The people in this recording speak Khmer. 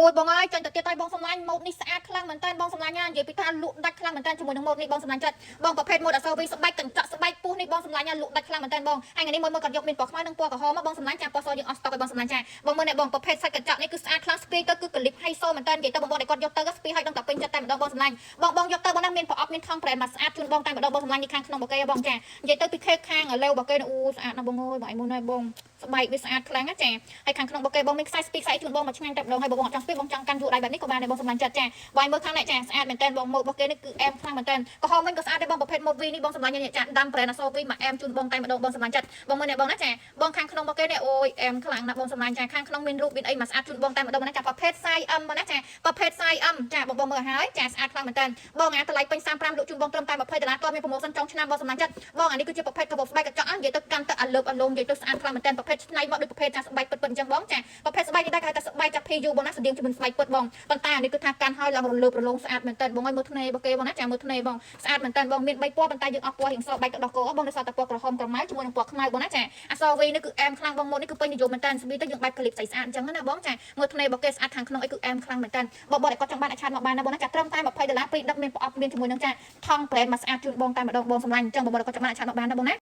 អូយបងអើយចាញ់ទៅទៀតហើយបងសំឡាញ់ម៉ូតនេះស្អាតខ្លាំងមែនតើបងសំឡាញ់ណានិយាយពីថាលក់ដាច់ខ្លាំងមែនតើជាមួយនឹងម៉ូតនេះបងសំឡាញ់ចិត្តបងប្រភេទម៉ូតអសវីស្បែកកញ្ចក់ស្បែកពោះនេះបងសំឡាញ់ណាលក់ដាច់ខ្លាំងមែនតើបងហើយថ្ងៃនេះមួយមើលគាត់យកមានពណ៌ខ្មៅនិងពណ៌ក្រហមបងសំឡាញ់ចាពណ៌សយើងអស់ស្តុកឲ្យបងសំឡាញ់ចាបងមើលនេះបងប្រភេទសាច់កញ្ចក់នេះគឺស្អាតខ្លាំងស្ពីទៅគឺកលិបហៃសូមែនតើនិយាយទៅបងបងដែលគាត់យកទៅស្ពីឲ្យដឹងតែពេញចិត្តតែម្ដងបងសំឡាញ់បងបងយកទៅបងណាមានប្រអប់មានថង់ប្រែមកស្អាតជូនបងតែម្ដងបងសំឡាញ់នេះខាងក្នុងបកេបងចានិយាយទៅពីខេខាងលេវបកេអូស្អាតណាស់បងអើយបងឯងមើលណែបងស្បែកវាស្អាតខ្លាំងណាចាហើយខាងក្នុងបកេបងមានខ្សែស្ពីខ្សែជូនបងមកឆ្ងាញ់តែម្ដងហើយបងបងអត់ចង់ស្ពីបងចង់កាន់យួរដៃបែបនេះក៏បានដែរបងសំឡាញ់ចិត្តចាបងមើលខាងនេះចាស្អាតមែនតើបងម៉ូតរបស់គេនេះគឺអែមខ្លាំងមែនតើក្រហមវិញក៏ស្អាតដែរបងប្រភេទម៉ូត V នេះបងសំឡាញ់នេះចាដាំប្រែណាសូ V មកអែមជូនបងតែម្ដងបងសំឡាញ់ចិត្តបងមើលនេះបងណាចាបងខាងក្នុងរបស់គេនេះអូយអែមខ្លាំងណាស់បងសំឡាញ់ចាខាងក្នុងមានរូបមានអីមកស្អាតជូនបងតែម្ដងណាចាប្រភេទ size M បងណាចាប្រភេទ size M ចាបងបងមើលហើយចាស្អាតខ្លាំងមែនតើបងអាតម្លៃពេញ35លក់ជូនបងត្រឹមតែ20ដុល្លារតមាន promotion ចុងឆ្នាំបងសំឡាញ់ចិត្តបងអានេះគឺជាប្រភេទកាបូបស្បែកកញ្ចក់និយាយទៅកាន់ទៅអាលើបអាលងនិយាយទៅស្អាតខ្លាំងមែនតើប្រភេទឆ្នៃមកដូចប្រភេទចាស្បែកពិតពិតអញ្ចឹងបងចាប្រភេទស្បែកនេះដែរគេហៅថាស្បែកចា PU បងណាស្តៀងជាមួយស្បែកពិតបងប៉ុន្តែអានេះគឺថាកាន់ហើយឡើងរលើបរលោងស្អាតមែនតើបងឲ្យមើលធ្នេរបស់គេបងណាចាមើលធ្នេបងស្អាតមែនតើបងមាន3ពណ៌ប៉ុន្តែយើងអស់ពណ៌រៀងសបែកទៅដោះគោបងនៅសល់តែពណ៌ក្រហមក្រមៅជាមួយនឹងពណ៌ខ្មៅបងណាចាអសវីនេះគឺអែមខ្លាំងបងម៉ូតនេះគឺពេញនិយមមែនតើស្ប៊ីទៅយើងបែបក្លីបស្អាតស្អាតអញ្ចឹងណាបងចាមើលធ្នេរបស់គេស្អាតខាងក្នុងអីគឺអែមខ្លាំងមែនតើបងបងដែលគាត់ចង់បានអាច chat មកបានណាបងណាចាត្រឹមតែ20ដុល្លារពីដឹកមានប្រអប់មានជាមួយនឹងចាថង់ប្រែនមកស្អាតជូនបងតែម្ដងបងសម្លាញ់អញ្ចឹងបងបងគាត់ចង់បានអាច chat មកបានណាបងណា។